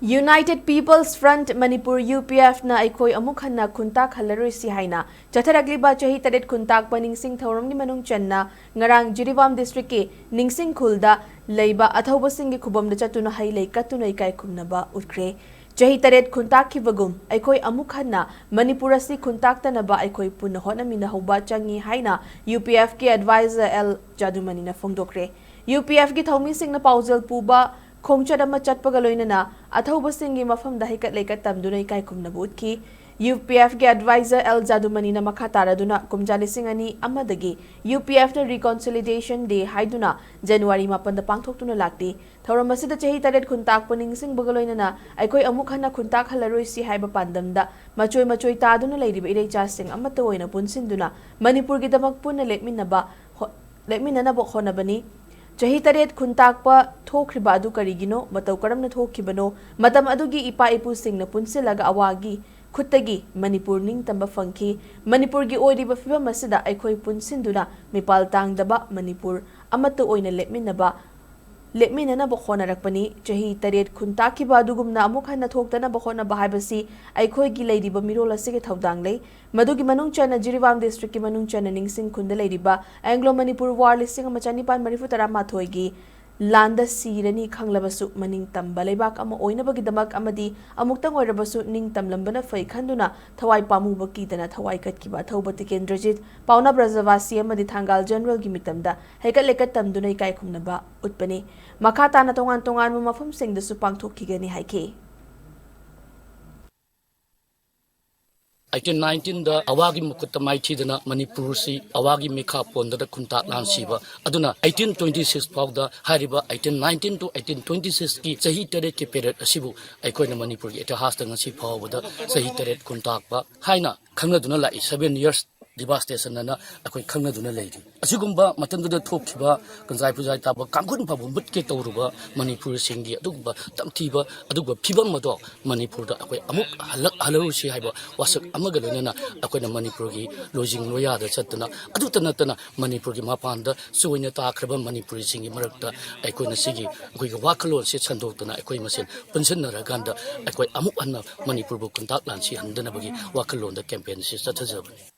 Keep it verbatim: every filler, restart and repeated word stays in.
United People's Front Manipur, UPFꯅ ꯑꯩꯈꯣꯏ ꯑꯃꯨꯛ ꯍꯟꯅ ꯈꯨꯟꯇꯥꯛ ꯍꯜꯂꯔꯣꯏꯁꯤ ꯍꯥꯏꯅ ꯆꯠꯊꯔꯛꯂꯤꯕ ꯆꯍꯤ ꯇꯔꯦꯠ ꯈꯨꯟꯇꯥꯛꯄ ꯅꯤꯡꯁꯤꯡ ꯊꯧꯔꯝꯒꯤ ꯃꯅꯨꯡ ꯆꯟꯅ ꯉꯔꯥꯡ ꯖꯤꯔꯤꯕꯥꯝ ꯗꯤꯁꯇ꯭ꯔꯤꯛꯀꯤ ꯅꯤꯡꯁꯤꯡ ꯈꯨꯜꯗ ꯂꯩꯕ ꯑꯊꯧꯕꯁꯤꯡꯒꯤ ꯈꯨꯕꯝꯗ ꯆꯠꯇꯨꯅ ꯍꯩ ꯂꯩ ꯀꯠꯇꯨꯅ ꯏꯀꯥꯏ ꯈꯨꯝꯅꯕ ꯎꯠꯈ꯭ꯔꯦ꯫ ꯆꯍꯤ ꯇꯔꯦꯠ ꯈꯨꯟꯇꯥꯛꯈꯤꯕꯒꯨꯝ ꯑꯩꯈꯣꯏ ꯑꯃꯨꯛ ꯍꯟꯅ ꯃꯅꯤꯄꯨꯔ ꯑꯁꯤ ꯈꯨꯟꯇꯥꯛꯇꯅꯕ ꯑꯩꯈꯣꯏ ꯄꯨꯟꯅ ꯍꯣꯠꯅꯃꯤꯟꯅꯍꯧꯕ ꯆꯪꯏ ꯍꯥꯏꯅ UPFꯀꯤ advisor L ꯖꯥꯗꯨꯃꯅꯤꯅ ꯐꯣꯡꯗꯣꯛꯈ꯭ꯔꯦ꯫ UPFꯀꯤ ꯊꯧꯃꯤꯁꯤꯡꯅ ꯄꯥꯎꯖꯦꯜ ꯄꯨꯕ ꯈꯣꯡꯆꯠ ꯑꯃ ꯆꯠꯄꯒ ꯂꯣꯏꯅꯅ ꯑꯊꯧꯕꯁꯤꯡꯒꯤ ꯃꯐꯝꯗ ꯍꯩꯀꯠ ꯂꯩꯀꯠ ꯇꯝꯗꯨꯅ ꯏꯀꯥꯏ ꯈꯨꯝꯅꯕ ꯎꯠꯈꯤ꯫ UPFꯀꯤ advisor L ꯖꯥꯗꯨꯃꯅꯤꯅ ꯃꯈꯥ ꯇꯥꯔꯗꯨꯅ ꯀꯨꯝꯖꯥ ꯂꯤꯁꯤꯡ ꯑꯅꯤ ꯑꯃꯗꯒꯤ UPFꯅ Reconciliation Day ꯍꯥꯏꯗꯨꯅ ꯖꯅꯋꯥꯔꯤ ꯃꯥꯄꯟꯗ ꯄꯥꯡꯊꯣꯛꯇꯨꯅ ꯂꯥꯛꯂꯤ꯫ ꯊꯧꯔꯝ ꯑꯁꯤꯗ ꯆꯍꯤ ꯇꯔꯦꯠ ꯈꯨꯟꯇꯥꯛꯄ ꯅꯤꯡꯁꯤꯡꯕꯒ ꯂꯣꯏꯅꯅ ꯑꯩꯈꯣꯏ ꯑꯃꯨꯛ ꯍꯟꯅ ꯈꯨꯟꯇꯥꯛ ꯍꯜꯂꯔꯣꯏꯁꯤ ꯍꯥꯏꯕ ꯄꯥꯟꯗꯝꯗ ꯃꯆꯣꯏ ꯃꯆꯣꯏ ꯇꯥꯗꯨꯅ ꯂꯩꯔꯤꯕ ꯏꯔꯩꯆꯥꯁꯤꯡ ꯑꯃꯠꯇ ꯑꯣꯏꯅ ꯄꯨꯟꯁꯤꯟꯗꯨꯅ ꯃꯅꯤꯄꯨꯔꯒꯤꯗꯃꯛ ꯄꯨꯟꯅ ꯂꯦꯞꯃꯤꯟꯅꯕ ꯍꯣ-, ꯂꯦꯞꯃꯤꯟꯅꯅꯕ ꯍꯣꯠꯅꯕꯅꯤ꯫ ꯆꯍꯤ ꯇꯔꯦꯠ ꯈꯨꯟꯇꯥꯛꯄ ꯊꯣꯛꯈ꯭ꯔꯤꯕ ꯑꯗꯨ ꯀꯔꯤꯒꯤꯅꯣ? ꯃꯇꯧ ꯀꯔꯝꯅ ꯊꯣꯛꯈꯤꯕꯅꯣ? ꯃꯇꯝ ꯑꯗꯨꯒꯤ ꯏꯄꯥ ꯏꯄꯨꯁꯤꯡꯅ ꯄꯨꯟꯁꯤꯜꯂꯒ ꯑꯋꯥꯒꯤ ꯈꯨꯠꯇꯒꯤ ꯃꯅꯤꯄꯨꯔ ꯅꯤꯡꯇꯝꯕ ꯐꯪꯈꯤ꯫ ꯃꯅꯤꯄꯨꯔꯒꯤ ꯑꯣꯏꯔꯤꯕ ꯐꯤꯕꯝ ꯑꯁꯤꯗ ꯑꯩꯈꯣꯏ ꯄꯨꯟꯁꯤꯟꯗꯨꯅ ꯃꯤꯄꯥꯜ ꯇꯥꯡꯗꯕ ꯃꯅꯤꯄꯨꯔ ꯑꯃꯠꯇ ꯑꯣꯏꯅ ꯂꯦꯞꯃꯤꯟꯅꯕ, ꯂꯦꯞꯃꯤꯟꯅꯅꯕ ꯍꯣꯠꯅꯔꯛꯄꯅꯤ꯫ ꯆꯍꯤ ꯇꯔꯦꯠ ꯈꯨꯟꯇꯥꯛꯈꯤꯕ ꯑꯗꯨꯒꯨꯝꯅ ꯑꯃꯨꯛ ꯍꯟꯅ ꯊꯣꯛꯇꯅꯕ ꯍꯣꯠꯅꯕ ꯍꯥꯏꯕꯁꯤ ꯑꯩꯈꯣꯏꯒꯤ ꯂꯩꯔꯤꯕ ꯃꯤꯔꯣꯜ ꯑꯁꯤꯒꯤ ꯊꯧꯗꯥꯡ ꯂꯩ꯫ ꯃꯗꯨꯒꯤ ꯃꯅꯨꯡ ꯆꯟꯅ ꯖꯤꯔꯤꯕꯥꯝ ꯗꯤꯁꯇ꯭ꯔꯤꯛꯀꯤ ꯃꯅꯨꯡ ꯆꯟꯅ ꯅꯤꯡꯁꯤꯡ ꯈꯨꯟꯗ ꯂꯩꯔꯤꯕ ꯑꯦꯡꯒ꯭ꯂꯣ ꯃꯅꯤꯄꯨꯔ ꯋꯥꯔ ꯂꯤꯁꯤꯡ ꯑꯃ ꯆꯅꯤꯄꯥꯟ ꯃꯔꯤꯐꯨ ꯇꯔꯥ ꯃꯥꯊꯣꯏꯒꯤ ꯂꯥꯟꯗ ꯁꯤꯔꯅꯤ ꯈꯪꯂꯕꯁꯨ ꯃꯅꯤꯡ ꯇꯝꯕ ꯂꯩꯕꯥꯛ ꯑꯃ ꯑꯣꯏꯅꯕꯒꯤꯗꯃꯛ ꯑꯃꯗꯤ ꯑꯃꯨꯛꯇꯪ ꯑꯣꯏꯔꯕꯁꯨ ꯅꯤꯡ ꯇꯝꯂꯝꯕꯅ ꯐꯩ ꯈꯟꯗꯨꯅ ꯊꯋꯥꯏ ꯄꯥꯝꯃꯨꯕ ꯀꯤꯗꯅ ꯊꯋꯥꯏ ꯀꯠꯈꯤꯕ ꯑꯊꯧꯕ ꯇꯤꯀꯦꯟꯗ꯭ꯔꯖꯤꯠ, ꯄꯥꯎꯅꯥ ꯕ꯭ꯔꯖꯕꯥꯁꯤ ꯑꯃꯗꯤ ꯊꯪꯒꯥꯜ ꯖꯦꯅꯔꯦꯜꯒꯤ ꯃꯤꯇꯝꯗ ꯍꯩꯀꯠ ꯂꯩꯀꯠ ꯇꯝꯗꯨꯅ ꯏꯀꯥꯏ ꯈꯨꯝꯅꯕ ꯎꯠꯄꯅꯤ꯫ ꯃꯈꯥ ꯇꯥꯅ ꯇꯣꯉꯥꯟ ꯇꯣꯉꯥꯟꯕ ꯃꯐꯝꯁꯤꯡꯗꯁꯨ ꯄꯥꯡꯊꯣꯛꯈꯤꯒꯅꯤ ꯍꯥꯏꯈꯤ꯫ ꯑꯩꯇꯤꯟ ꯅꯥꯏꯟꯇꯤꯟꯗ ꯑꯋꯥꯒꯤ ꯃꯈꯨꯠꯇ ꯃꯥꯏꯊꯤꯗꯅ ꯃꯅꯤꯄꯨꯔꯁꯤ ꯑꯋꯥꯒꯤ ꯃꯤꯈꯥ ꯄꯣꯟꯗꯅ ꯈꯨꯟꯇꯥꯛ ꯂꯥꯟꯁꯤꯕ ꯑꯗꯨꯅ eighteen twenty six ꯐꯥꯎꯗ ꯍꯥꯏꯔꯤꯕ eighteen nineteen to eighteen twenty sixꯀꯤ ꯆꯍꯤ ꯇꯔꯦꯠꯀꯤ period ꯑꯁꯤꯕꯨ ꯑꯩꯈꯣꯏꯅ ꯃꯅꯤꯄꯨꯔꯒꯤ ꯏꯇꯤꯍꯥꯁꯇ ꯉꯁꯤ ꯐꯥꯎꯕꯗ ꯆꯍꯤ ꯇꯔꯦꯠ ꯈꯨꯟꯇꯥꯛꯄ ꯍꯥꯏꯅ ꯈꯪꯅꯗꯨꯅ ꯂꯥꯛꯏ꯫ Seven years ꯗꯤꯚꯥꯁꯇꯦꯁꯟ ꯑꯅ ꯑꯩꯈꯣꯏ ꯈꯪꯅꯗꯨꯅ ꯂꯩꯔꯤ꯫ ꯑꯁꯤꯒꯨꯝꯕ ꯃꯇꯝꯗꯨꯗ ꯊꯣꯛꯈꯤꯕ ꯀꯟꯖꯥꯏ ꯄꯨꯖꯥꯏ ꯇꯥꯕ ꯀꯥꯡꯈꯨꯜ ꯐꯥꯎꯕ ꯃꯨꯠꯀꯦ ꯇꯧꯔꯨꯕ ꯃꯅꯤꯄꯨꯔꯁꯤꯡꯒꯤ ꯑꯗꯨꯒꯨꯝꯕ ꯇꯝꯊꯤꯕ ꯑꯗꯨꯒꯨꯝꯕ ꯐꯤꯕꯝ ꯑꯗꯣ ꯃꯅꯤꯄꯨꯔꯗ ꯑꯩꯈꯣꯏ ꯑꯃꯨꯛ ꯍꯜꯂꯛ ꯍꯜꯍꯧꯁꯤ ꯍꯥꯏꯕ ꯋꯥꯁꯛ ꯑꯃꯒ ꯂꯣꯏꯅꯅ ꯑꯩꯈꯣꯏꯅ ꯃꯅꯤꯄꯨꯔꯒꯤ ꯂꯣꯏꯖꯤꯡ ꯂꯣꯌꯥꯗ ꯆꯠꯇꯅ ꯑꯗꯨꯇ ꯅꯠꯇꯅ ꯃꯅꯤꯄꯨꯔꯒꯤ ꯃꯄꯥꯟꯗ ꯆꯣꯏꯅ ꯇꯥꯈ꯭ꯔꯕ ꯃꯅꯤꯄꯨꯔꯤꯁꯤꯡꯒꯤ ꯃꯔꯛꯇ ꯑꯩꯈꯣꯏꯅ ꯁꯤꯒꯤ ꯑꯩꯈꯣꯏꯒꯤ ꯋꯥꯈꯜꯂꯣꯟꯁꯤ ꯁꯟꯗꯣꯛꯇꯅ ꯑꯩꯈꯣꯏ ꯃꯁꯦꯟ ꯄꯨꯟꯁꯤꯟꯅꯔꯀꯥꯟꯗ ꯑꯩꯈꯣꯏ ꯑꯃꯨꯛ ꯍꯟꯅ ꯃꯅꯤꯄꯨꯔꯕꯨ ꯀꯟꯇꯥꯛ ꯂꯥꯟꯁꯤꯍꯟꯗꯅꯕꯒꯤ ꯋꯥꯈꯜꯂꯣꯟꯗ ꯀꯦꯝꯄꯦꯟꯁꯤ ꯆꯠꯊꯖꯕꯅꯤ꯫